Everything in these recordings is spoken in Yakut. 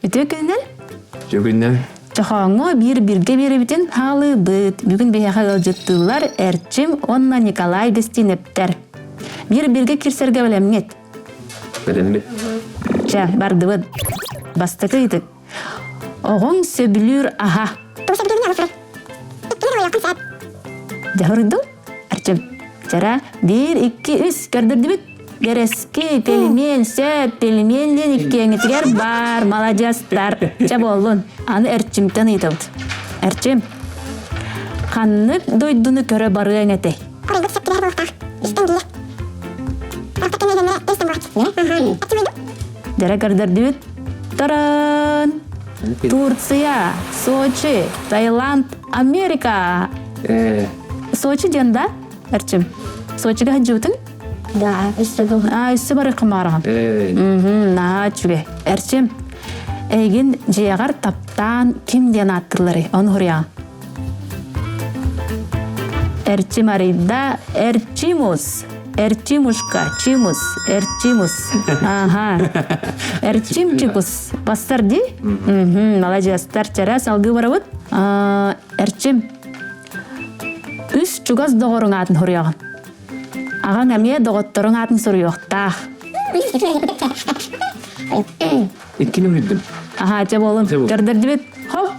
Үтүө күнүнэн! Үтүө күнүнэн! Чохооҥҥо биир бииргэ биэрэбитин хаалыыбыт. Бүгүн биһиэхэ ыалдьыттыыллар Эрчим уонна Николай Бестинептэр. Биир бииргэ киирсэргэ бэлэмҥит? Бэлэммит. Чэ, бардыбыт. Бастакы ыйытык. Оҕоҥ сөбүлүүр аһа. Дьаһырдым. Арчым. Чара, биир, икки, үс. Көрдөрдүбүт. Бэрэски, пельмень, сөп, пельмень диэн иккиэҥитигэр баар, маладьыастар. Чэ буоллун. Аны Эрчимтэн ыйытабыт. Эрчим, ханнык дойдуну көрө барыаҥ этэй? Дьэрэ көрдөрдүбүт. Таран! Турция, Сочи, Таиланд, Америка. Сочи диэн да, Эрчим? Сочига сылдьыбытыҥ? Да, өссө А, өссө барыаххын баҕараҕын. Наһаа үчүгэй. Эрчим, эйигин дьиэҕэр таптаан ким диэн ааттыылларый? Ону суруйаҕын. Эрчим арыйда Эрчимус. Эрчимушка, Чимус, Эрчимус. Ага. Эрчимчикус. Бастар ди? Маладьыастар. Чара салгыы барабыт. Эрчим. Үс чугас доҕоруҥ аатын суруйаҕын. Аҕаҥ эмиэ доҕотторуҥ аатын суруйуохтаах. Иккини уһуйдум. Аха, чэ буолун. Көрдөрдүбүт. Хоп.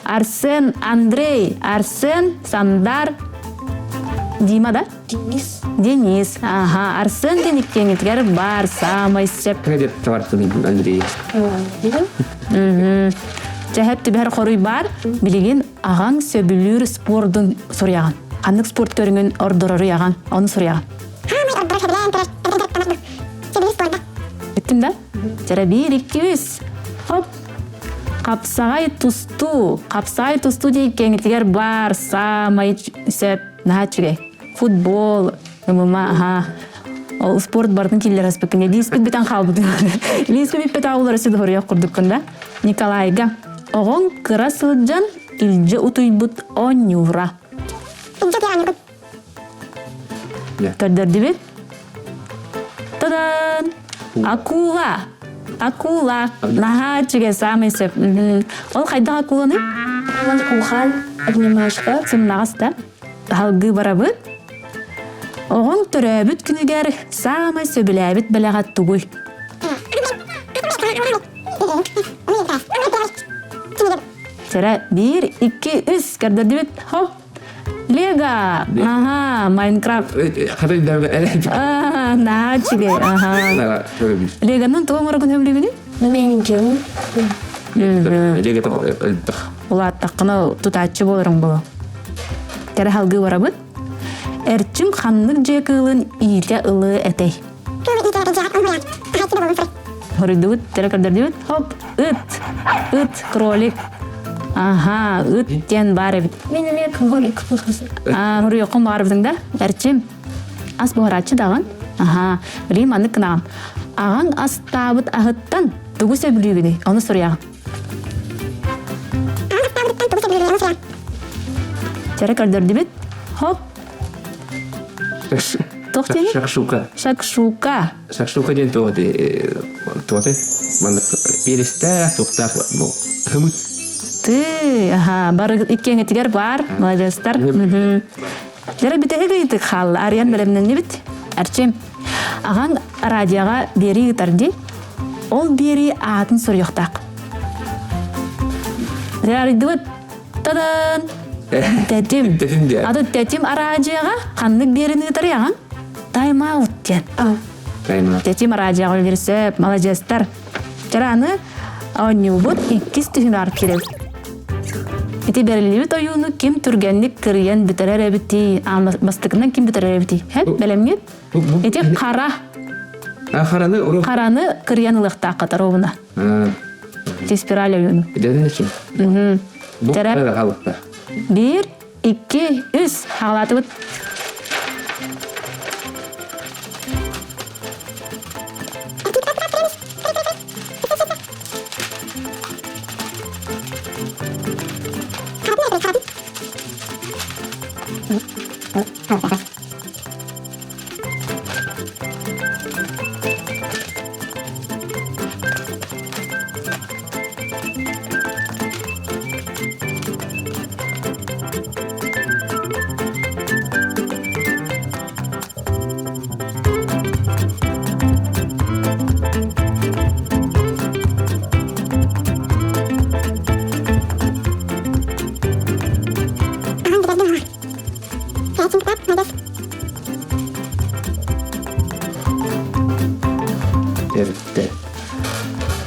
Арсен, Андрей, Арсен, Сандар, Дима да? Денис. Денис. Аха, Арсен диэн иккиэҥитигэр баар саамай сөп. Деп тавартын Андрей. Чэһэп түбэһэр хоруй баар. Билигин аҕаҥ сөбүлүүр спордун суруйаҕын. Ханнык спорт көрүҥүн ордороруй аҕаҥ? Ону суруйаҕын. Бүттүм да? Чэрэ биир, икки, үс. Хоп. Хапсаҕай тустуу. Хапсаҕай тустуу диэн кэҥитигэр баар саамай сөп. Наһаа үчүгэй. Футбол, ММА, аха. Ол спорт барытын киллэрэспиккин. Лииспит бүтэн хаалбыт. Лииспит бүппэт аҕалар өссө да курдуккун да. Николайга. Оҕоҥ кыра сылдьан илдьэ утуйбут оонньуура. Көрдөрдүбүт. Тадан! Акула! Акула! Наһаа үчүгэй, саамай сөп. Ол хайдах акуланы? Улахан обнимашка. Сымнаҕас да. Салгыы барабыт. Оҕоҥ төрөөбүт күнүгэр саамай сөбүлээбит бэлэҕэ тугуй? Сэрэ, биир, икки, үс көрдөрдүбүт. Хоп! Лего! Ага, Майнкрафт. Наһаа үчүгэй. Аха. Легонан тугу оҥорогун сөбүлүүгүнүй? Менеджерин. Улааттаххына тутааччы буоларыҥ буолуо. Кэрэ халгыы барабыт. Эрчим ханнык дьиэ кыылын иитэ ылыы этэй? Хоруйдубут, терө көрдөрдүбүт. Хоп, ыт, ыт, кролик. Аха, ыт диэн баар эбит. Мен эмиэ кролик. Аа, хоруйуоххун баҕарбытыҥ да? Эрчим, ас буһарааччы даҕан. Аха, билигин маннык гынаҕын. Аҕаҥ астаабыт аһыттан тугу сөбүлүүгүнүй? Ону суруйаҕын. Чэрэ көрдөрдүбүт. Хоп, Туох диэний? Шакшука. Шакшука. Шакшука диэн туох туох маннык перестээх туохтаах хымыт. Ты, аха, бары иккиэҥитигэр баар, маладьыастар. Дьэрэ бүтэһик ыйытык хаалла, Арыйан бэлэмнэннибит. Арчим, аҕаҥ радиоҕа биэрии ыытар дии. Ол биэрии аатын суруйуохтаах. Арыйдыбыт. Тадан! Тэтим. Тэтим диэн. Аты тэтим араадьыйаҕа ханнык биэрин ыытарый аҕаҥ? Тайм-аут диэн. Тайм-аут. Тэтим араадьыйаҕа үлэлиир сөп, маладьыастар. Чарааны оонньуубут иккис түһүмэҕэр киирэбит. Ити бэриллибит ойууну ким түргэнник кырыйан бүтэрэр эбитий? Бастакынан ким бүтэрэр эбитий? Һэ, бэлэмҥит? Ити хара. А, хараны Хараны кырыйан ылыахтаахха ровно. Ти спираль ойууну. Дьэ, Бу хаалыкта. Биир, икки, үс. Хаалаатыбыт. Бүттэ.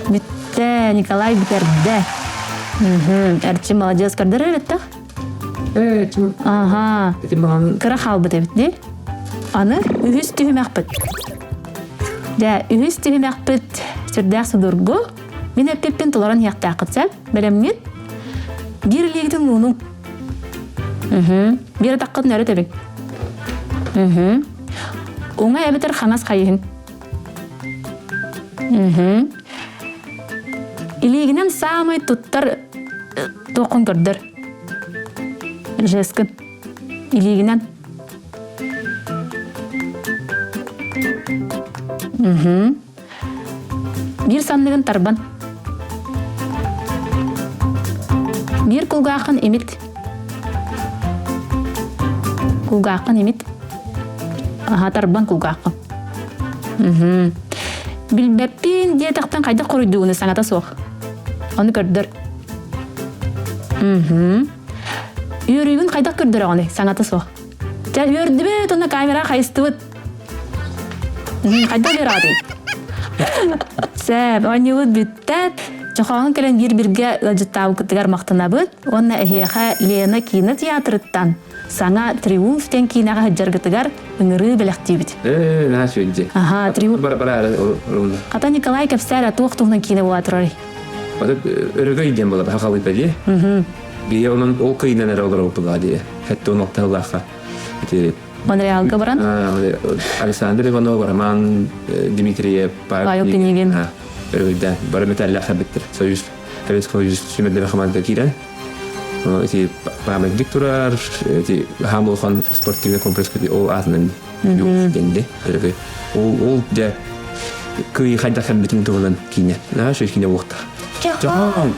Бүттэ, Николай бүтэрдэ. Эрчим молодец көрдөрөр эбит Э, чим. Ага. Ити маған Кыра хаалбыт эбит дии. Аны үһүс түһүмэхпит. Дьэ, үһүс түһүмэхпит сүрдээх судургу. Мин эппиппин толорон иһиэхтээххит сөп. Бэлэмҥит? Биир илиигитин уунуҥ. Биир атаххытын өрө тэбиҥ. Уҥа эбэтэр хаҥас хайыһыҥ. Илиигинэн саамай туттар туоххун көрдөр. Жескин. Илиигинэн. Биир санныгын тарбан. Биир кулгааххын имит. Кулгааххын имит. Аха тарбан кулгааххын. Билбэппин диэтэхтэн хайдах хоруйдуугуну саҥата суох. Ону көрдөр. Үөрүүгүн хайдах көрдөрөҕүнүй саҥата суох. Чэ үөрдүбүт уонна камера хайыстыбыт. Хайдах үөрөҕүтүй? Сөп, оонньуубут бүттэ. Чохооһун кэлэн биир-биргэ ыалдьыттаабыккытыгар махтанабыт уонна эһиэхэ Лена киинэ театрыттан саҥа Триумф диэн киинэҕэ сылдьаргытыгар ыҥырыы бэлэхтиибит. Ээ, наһаа үчүгэй. Аха, Триумф. Бар бар ровно. Хата Николай кэпсээр туох туһунан киинэ буола турарый? Ото өрөгөй диэн буолар хахалыйта дии. Бие онон ол кыйынан эрэ олоробут дии. Хэтте он алтыһылаахха. Ити Монреалга баран? Александр Иванов, Роман Дмитриев, Павел Пинигин. Өрөгөйдө бары металлах биттер. Союз Советский Союз сүмэрдеме команда киирэн. Ити памятник турар, ити Хамулхан спортивный комплекс ол аатынан денди. Өрөгөй. Ол ол дьэ кый хайдах кэлбитин туһунан киинэ. Наһаа үчүгэй киинэ буолуохтаах. Чахан! Чахан!